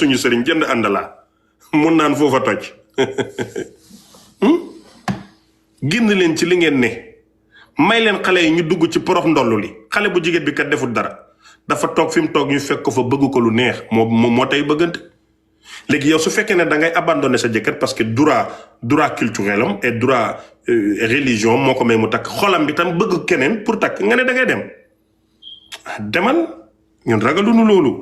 suñu sëriñ jënd àndalaa mun naan foofa toj génn leen ci li ngeen ne may leen xale yi ñu dugg ci porox ndollu li xale bu jigéen bi kat deful dara dafa toog fi mu toog ñu fekk ko fa bëgg ko lu neex moo tey bëggante léegi yow su fekkee ne da ngay abandonné sa jëkkër parce que droit culturel am et droit religion moo ko may mu takk xolam bi tam bëgg keneen pour takk nga ne da ngay dem demal ñun ragaluñu loolu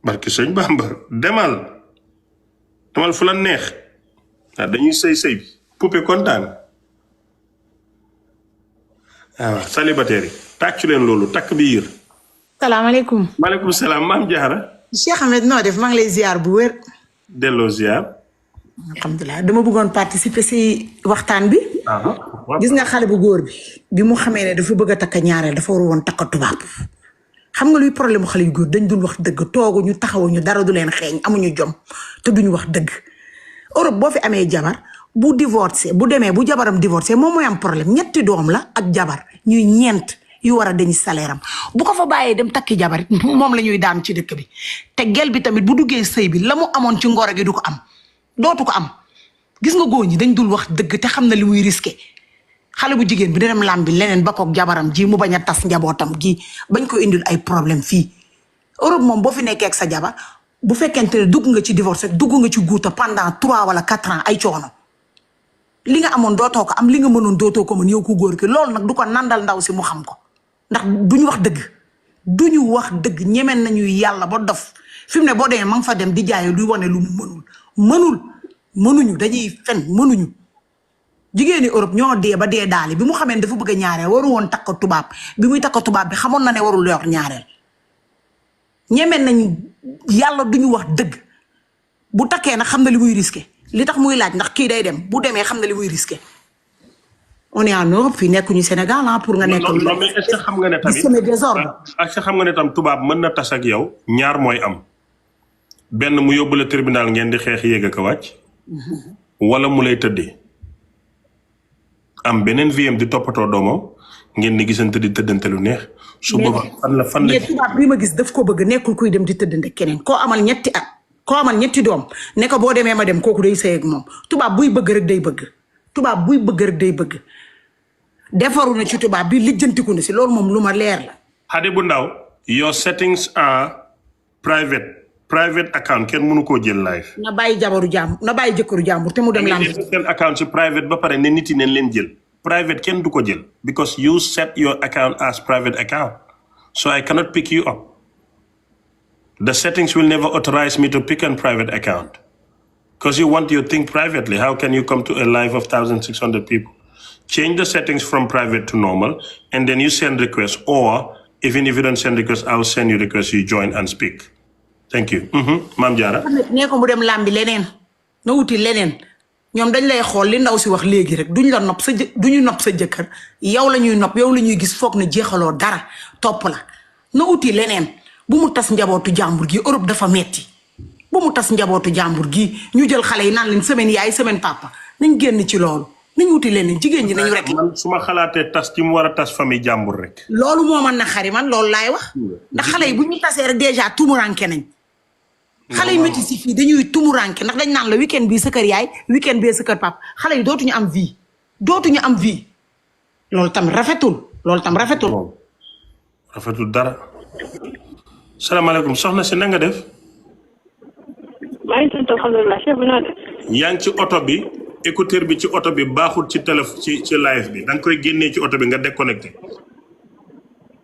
barki sëñ Bamba demal fu la neex waaw dañuy sëy bi poupée kontaan waaw célibataire yi tàccu leen loolu takk bi yër. salaamaaleykum. maaleykum salaam maam Diarra. Cheikh Ahmed noo def maa ngi lay ziar bu wér. delloo ziar. alhamdulilah dama bëggoon participer si waxtaan bi. gis nga xale bu góor bi mu xamee ne dafa bëgg a takk ñaareel dafa war woon takk tubaab. xam nga luy problème mu xale yu góor dañ dul wax dëgg tooguñu taxawuñu dara du leen xeeñ amuñu jom te duñu wax dëgg. Europe boo fi amee jabar bu divorcé bu demee bu jabaram divorcé moom mooy am problème ñetti doom la ak jabar ñuy ñeent yu war a dañ salaire am bu ko fa bàyyee dem takki jabar it moom la ñuy daan ci dëkk bi te gel bi tamit bu duggee sëy bi la mu amoon ci ngoro gi du ko am dootu ko am gis nga góor ñi dañ dul wax dëgg te xam na li muy risqué xale bu jigéen bi dina dem làmbi leneen ba koog jabaram ji mu bañ a tas njabootam gi bañ ko indil ay problème fii Europe moom boo fi nekkee ak sa jabar bu fekkente ne dugg nga ci divorce dugg nga ci guuta pendant 3 wala 4 ans ay coono li nga amoon dootoo ko am li nga mënoon dootoo ko mën yow ku góor ki loolu nag du ko nandal ndaw si mu xam ko ndax duñu wax dëgg duñu wax dëgg ñemeen nañu yàlla ba dof fi mu ne boo demee ma nga fa dem di jaayo luy wane lu mu mënuñu dañuy fen mënuñu jigéeni Europe ñoo dee ba dee daali bi mu xamee dafa bëgg a ñaareel waru woon takk tubaab bi muy takk tubaab bi xamoon na ne warul yor ñaareel ñemeen nañu yàlla duñu wax dëgg bu takkee nag xam na li muy risqué li tax muy laaj ndax kii day dem bu demee xam na li muy risqué on est en Europe fii nekkuñu Sénégal pour nga nekk. non mais est-ce que xam nga ne tamit est-ce que xam nga ne tam tubaab mën na tas ak yow ñaar mooy am benn mu yóbbu la tribunal ngeen di xeex yéeg ak a wàcc wala mu lay tëddee am beneen VM di toppatoo doomam ngeen di gisante di tëddante lu neex. su boobaa fan la tubaab bi ma gis daf ko bëgg nekkul kuy dem di tëddante keneen koo amal ñetti doom ne ko boo demee ma dem kooku day sëy ak moom tubaab buy bëgg rek day bëgg defaru na ci tubaab bi lijjantiku na si loolu moom lu ma leer la. Xadi bu ndaw your settings are private account kenn mënu koo jël live. na bàyyi jëkkëru jàmbur te mu dem lamb. seen account si private ba pare ne nit yi neen leen jël private kenn du ko jël because you set your account as private account so I cannot pick you up. The settings will never authorize me to pick a private account because you want your thing privately. How can you come to a live of 1,600 people? Change the settings from private to normal and then you send requests, or even if you don't send requests, I'll send you requests, you join and speak. Thank you. Maam Diarra. nee ko mu dem làmbi leneen na wuti leneen ñoom dañ lay xool li ndaw si wax léegi rek duñu nopp sa jëkkër yow la ñuy nopp yow la ñuy gis foog na jeexaloo dara topp la na wuti leneen bu mu tas njabootu jàmbur gi Europe dafa metti bu mu tas njabootu jàmbur gi ñu jël xale yi naan leen semaine yaay semaine papa nañ génn ci loolu nañ wuti leneen jigéen ñi nañu rek. man su ma xalaatee tas ci mu war a tas famille jàmbur rek. loolu moo mën na xari man loolu laay wax ndax xale yi bu ñu tasee rek dèjà tumuranke nañ. xale yi métti si fii dañuy tumuranke ndax dañ naan la weekend bii sa kër yaay weekend bee sa kër papa xale yi dootuñu am vie loolu tam rafetul rafetul dara. salaamaaleykum soxna si na nga def. maa ngi sant alhamdulilah chef bi naa def. yaa ngi ci oto bi écouteur bi ci oto bi baaxul ci téléphone ci live bi da nga koy génnee ci oto bi nga déconnecté